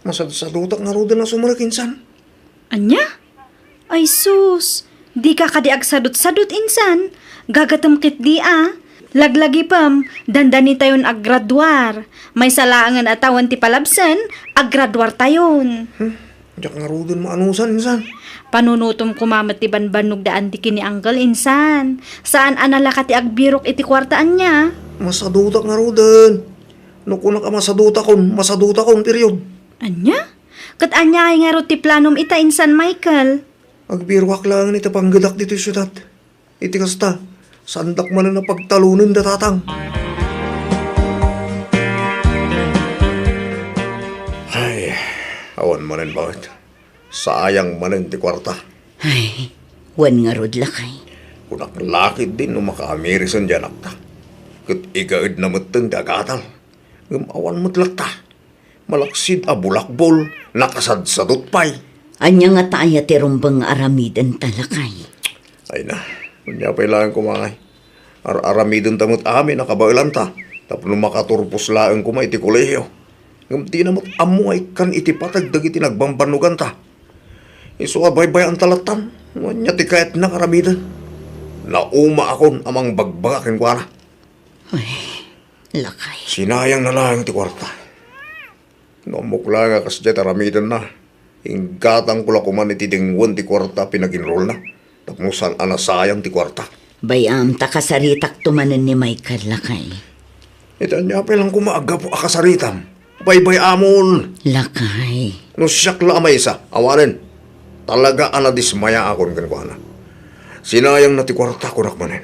masadsadutak ngaruden a sumrek, insan. Ania? Ay sus, dika kadi agsadutsadut, insan. Gagatem ketdi a. Laglagipem, dandanitayon aggraduar. Maysa laengen a tawen ti palabsen, aggraduartayon. Hmm, diak ngaruden maanusan, insan. Panunotem koma met ti banbannog da Auntie ken ni Uncle, insan. Saan a nalaka ti agbirok iti kuarta, ania? Masadutak ngaruden. No kunak a masadutakon, masadutakon, period. Ania? Ket aniay ngarud ti planom ita, insan Michael? Agbiroak laeng iti panggedak ditoy siudad. Iti kasta, saandak manen a pagtalonen da tatang. Ay, awan manen baket. Sayang manen ti kuarta. Ay, wen ngarud, lakay. Kunak la ketdin no makaamirisen diay anakta. Ket igaedna metten ti agadal. Ngem awan met latta. Malaksid a bulakbol, nakasadsadot pay. Ania ngata aya ti rumbeng nga aramidenta, lakay? Ay na, ania pay laeng koma ngay. Ar-aramidenta met amin a kabaelanta tapno makaturpos laeng koma iti kolehio. Ngem dina met ammo nga ikkan iti pateg dagiti nagbambannoganta. Isu a baybayaanta lattan no ania ti kayatna nga aramiden. Naumaakon a mangbagbaga kenkuana. Ay, lakay. Sinayangna laeng ti kuarta. No ammok laeng a kasdiay ti aramidenna, inggatangko la koman iti denggen ti kuarta a pinaginrolna tapno saan a nasayang ti kuarta. Bay-am ta kasaritakto manen ni Michael, lakay. Iti ania pay laeng koma a gapu a kasaritam? Baybay-amon! Lakay. No siak la a maysa, awanen. Talaga a nadismayaakon kenkuana. Sinayangna ti kuarta, kunak manen.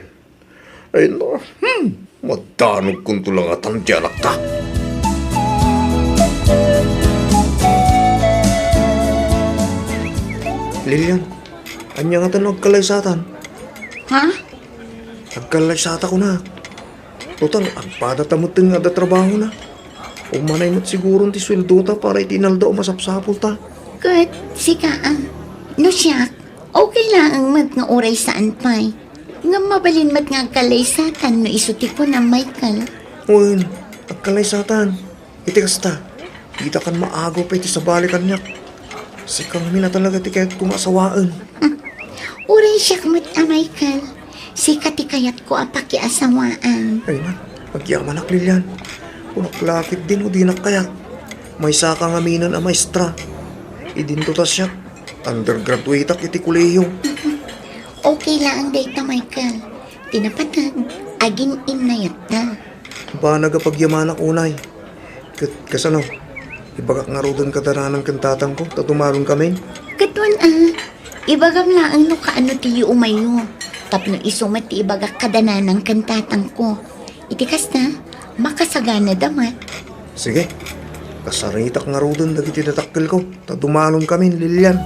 Ay, no. Hmm. Madanogkonto la ngatan ti anakta. Lilian, ania ngatan no agkalaysatan? Ha? Agkalaysata, kunak. Total, agpadata metten nga adda trabahona. Umanay met siguron ti sueldota para iti inaldaw a masapsapulta. Ket sika, a, no siak, okay laeng met nga uray saan pay. Ngem mabalin met nga agkalaysatan no isu ti kunam, Michael. Wen, agkalaysatan. Iti kasta, ditakan maago pay ti sabali kaniak. Sika ngamin a talaga ti kayatko nga asawaen. Uray siak met a, Michael. Sika ti kayatko a pakiasawaan. Ay na, agyamanak, Lilian. Kunak la ketdin no dinak kayat. Maysaka ngaminen a maestra. Idinto ta siak, undergraduateak iti kolehio. Okay laeng dayta, Michael. Ti napateg, agin-innayatta. Banag a pagyamanak unay. Ket kasano? Ibagak ngaruden kada nanang ken tatangko ta dumalonkamin? Ket wen a, ibagam laeng no kaano ti yuumayyo. Tapno isu met ti ibagak kada nanang ken tatangko. Iti kasta, makasaganada met. Sige, kasaritak ngaruden dagiti dadakkelko. Ta dumalonkamin, Lilian.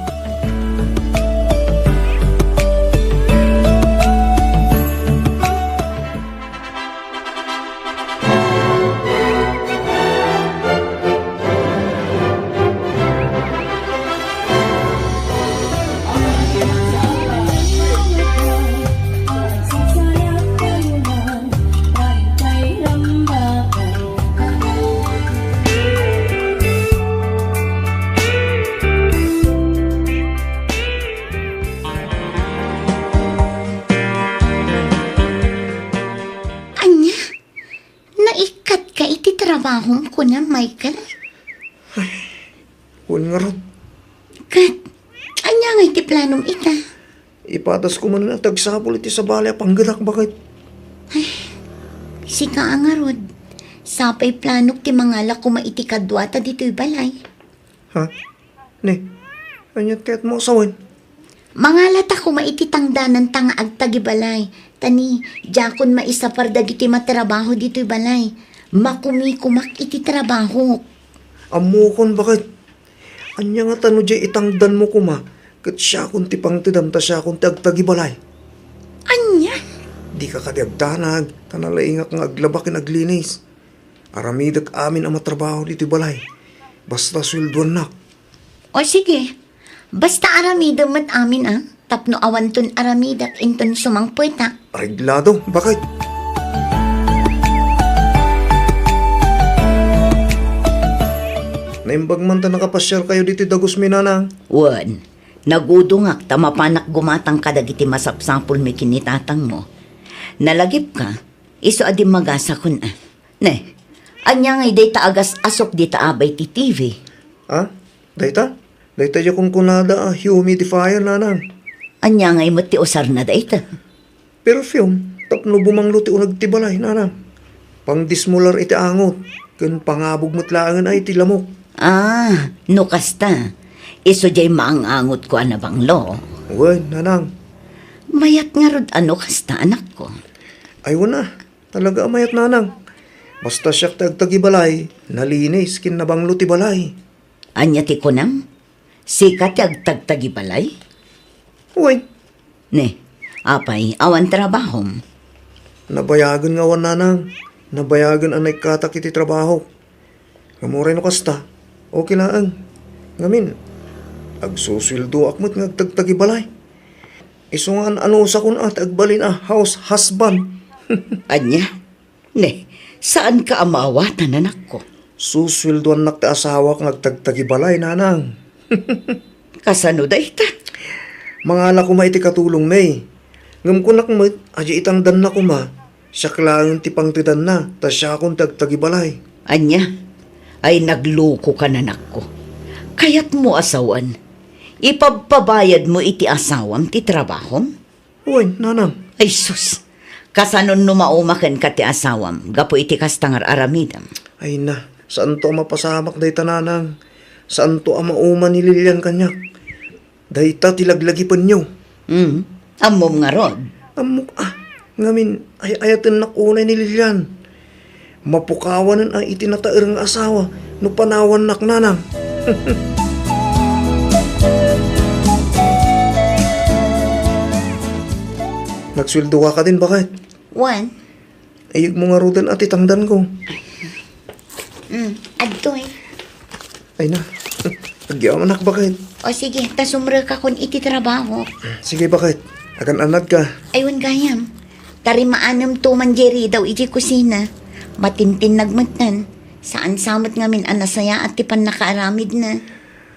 trabahom, kunam, Michael? Wen ngarud. Ket, ania ngay ti planom ita? Ipatasko manen a ti agsapul iti sabali a panggedak, baket. Sika a ngarud, sapay planok ti mangala koma iti kaduata ditoy balay. Ha? Ne, ania ti kayatmo a sawen? Mangalata koma iti tangdananta nga agtagibalay. Ta ni, diakon maisapar dagiti matrabaho ditoy balay. Makumikomak iti trabahok. Ammokon, baket. Ania ngata no diay itangdanmo koma, ket siakon ti pangtedam ta siakon ti agtagibalay? Ania? Dika kadi agdanag, ta nalaingak nga aglaba ken aglinis. Aramidek amin a matrabaho ditoy balay. Basta sueldoannak. O sige, basta aramidem met amin a, tapno awanton aramidek inton sumangpetak. Areglado, baket. Naimbag man ta nakapasiarkayo ditoy dagusmi, nanang. Wen, nagudongak ta mapanak gumatang kadagiti masapsapulmi ken ni tatangmo. Nalagipka, isu a dimmagasakon a. Ne, ania ngay dayta agas-asok dita abay ti T V? Ha? Dayta? Dayta diay kunkunada a humidifier, nanang. Ania ngay met ti usarna dayta? Perfume, tapno bumanglo ti uneg ti balay, nanang. Pangdismular iti angot, ken pangabog met laengen a iti lamok. Ah, no kasta, isu diay maang-angotko a nabanglo. Wen, nanang. Mayat ngarud a no kasta, anakko. Ay, wen a, talaga a mayat, nanang. Basta siak ti agtagibalay, nalinis ken nabanglo ti balay. Ania ti kunam? Sika ti agtagtagibalay? Wen. Ne, apay, awan trabahom? Nabayagen nga awan, nanang. Nabayagen a naikkatak iti trabahok. Ngem uray no kasta, okay laeng. Ngamin, agsusueldoak met nga agtagtagibalay. Isu nga an-anusakon a ti agbalin a house husband. Ania? Ne, saanka a maawatan, anakko? Susueldoannak ti asawak nga agtagtagibalay, nanang. Kasano dayta? Mangala koma iti katulongmi. Ngem kunak met, a diay itangdanna koma, siak laeng ti pangtedanna, ta siakon ti agtagibalay. Ania? Ay, naglukoka, anakko. Kayatmo a sawen, ipabpabayadmo iti asawam ti trabahom? Wen, nanang. Ay sus! Kasanon no mauma kenka ti asawam gapu iti kasta nga ar-aramidem? Ay na, saanto a mapasamak dayta, nanang. Saanto a mauma ni Lilian kaniak. Dayta ti laglagipenyo. Hmm, ammom ngarud? Ammok a, ngamin, ay-ayatennak unay ni Lilian. Mapukawanen a iti nataer nga asawa no panawannak, nanang. Nagsueldoka kadin, baket? Wen. Ayegmo ngaruden a ti tangdanko. Mm, adtoy. Ay na. Agyamanak, baket. O sige, ta sumrekakon iti trabaho. Sige, baket. Agan-anadka. Ay, wen gayam. Tarimaanem to man diay ridaw iti kusina. Matintinnag metten. Saan sa met ngamin a nasayaat ti pannakaaramidna.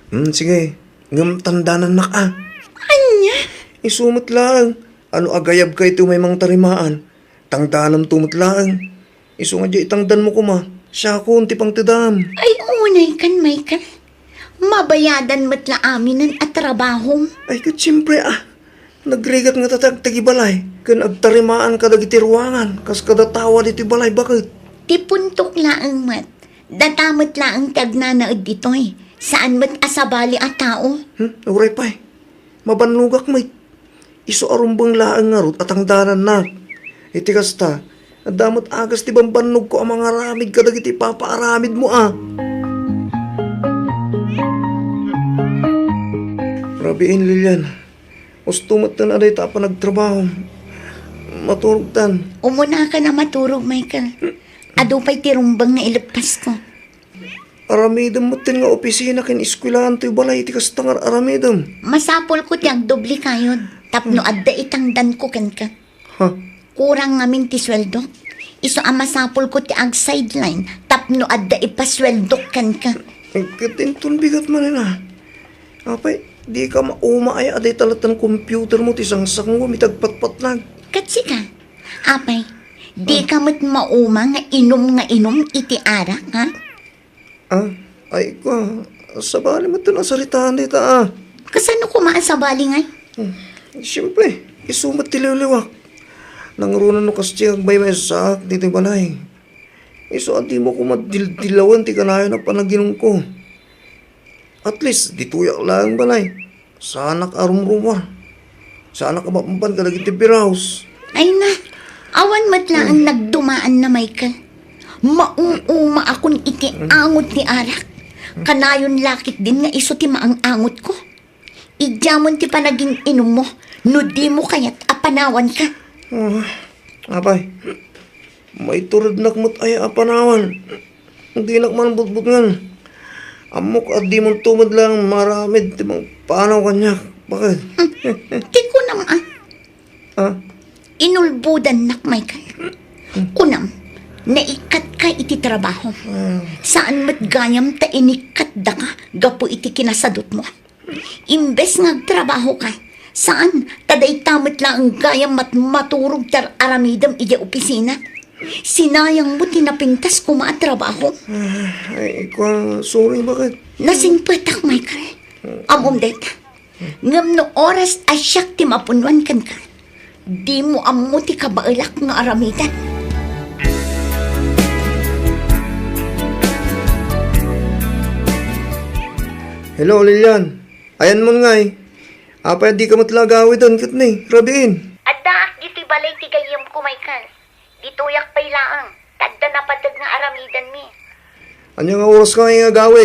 Hmm, sige. Ngem tandanannak a. Ania? Isu met laeng. Ano agayabka iti umay mangtarimaan? Tangdanamto met laeng. Isu nga diay itangdanmo koma, siakon ti pangtedam. Ay, unay kan, Michael. Mabayadan met la aminen a trabahom. Ay, ket siempre a. Nagrigat nga ta ti agtagibalay, ken agtarimaan kadagiti ruangan, kas kada tawa ditoy balay, baket. Ti puntok laeng met, data met laeng ti agnanaed ditoy. Saan met a sabali a tao. Hmm, uray pay. Mabannogak met. Isu a rumbeng laeng ngarud a tangdanannak. Iti kasta, adda met agas ti bambannogko a mangaramid kadagiti ipapaaramidmo a. Rabiin, Lilian. Usto metten a dayta a panagtrabaho. Maturogtan. Umunakan a maturog, Michael. Adu pay ti rumbeng nga ileppasko. Aramidem metten nga opisina ken eskuelaan toy balay iti kasta nga ar-aramidem. Masapulko ti agdobli kayod tapno adda itangdanko kenka. Ha? Kurang ngamin ti sueldok. Isu a masapulko ti ag-sideline tapno adda ipasueldok kenka. Ket inton bigat manen a. Apay, dika mauma aya a dayta latta computermo ti sangsangwam iti agpatpatnag? Ket sika, apay, Dika met mauma nga inum nga inum iti arak, ha? Ah, ay, kua, sabali met ti nasaritaan dita, ah. Kasano koma a sabali ngay? Hmm, siyempre, isu met ti liwliwak. Nangruna no kas ti agbaybaysaak ditoy balay. Isu a dimo koma dil-, dilawen ti kanayon a panaginumko. At least, ditoyak laeng balay. Saanak a rumrumar. Saanak a mapampan kadagiti biraos. Ay na, awan met laeng nagdumaanna, Michael. Mauuma akon iti angot ti arak. Kanayon la ketdin nga isu ti maang-angotko. Idiamon ti panagin-inummo no dimo kayat a panawanka. Ah, apay, maiturednak met aya a panawan. Dinak man butbutngen. Ammok a dimonto met laeng maaramid ti mangpanaw kaniak. Bakit? Hmm. Ti kunam, ah. Ah? Inulbodannak, Michael. Kunam, naikkatka iti trabaho. Ah. Saan met gayam ta inikkatdaka gapu iti kinasadutmo. Imbes nga agtrabahoka, saan, ta dayta met laeng gayam mat-, maturog ti ar-aramidem idiay opisina. Sinayangmo ti napintas koma a trabaho. Ah, ay, kua, sorry, bakit? Nasingpetak, Michael. Ammom dayta. Ngem no oras a siak ti mapunnuan kenka, dimo ammo ti kabaelak nga aramiden. Hello, Lilian. Ayanmon ngay. Apay a dika met la agawiden ket ni, rabiin? Addaak ditoy balay ti gayyemko, Michael. Ditoyak pay laeng, ta adda napateg nga aramidenmi. Ania nga oras ka nga agawid?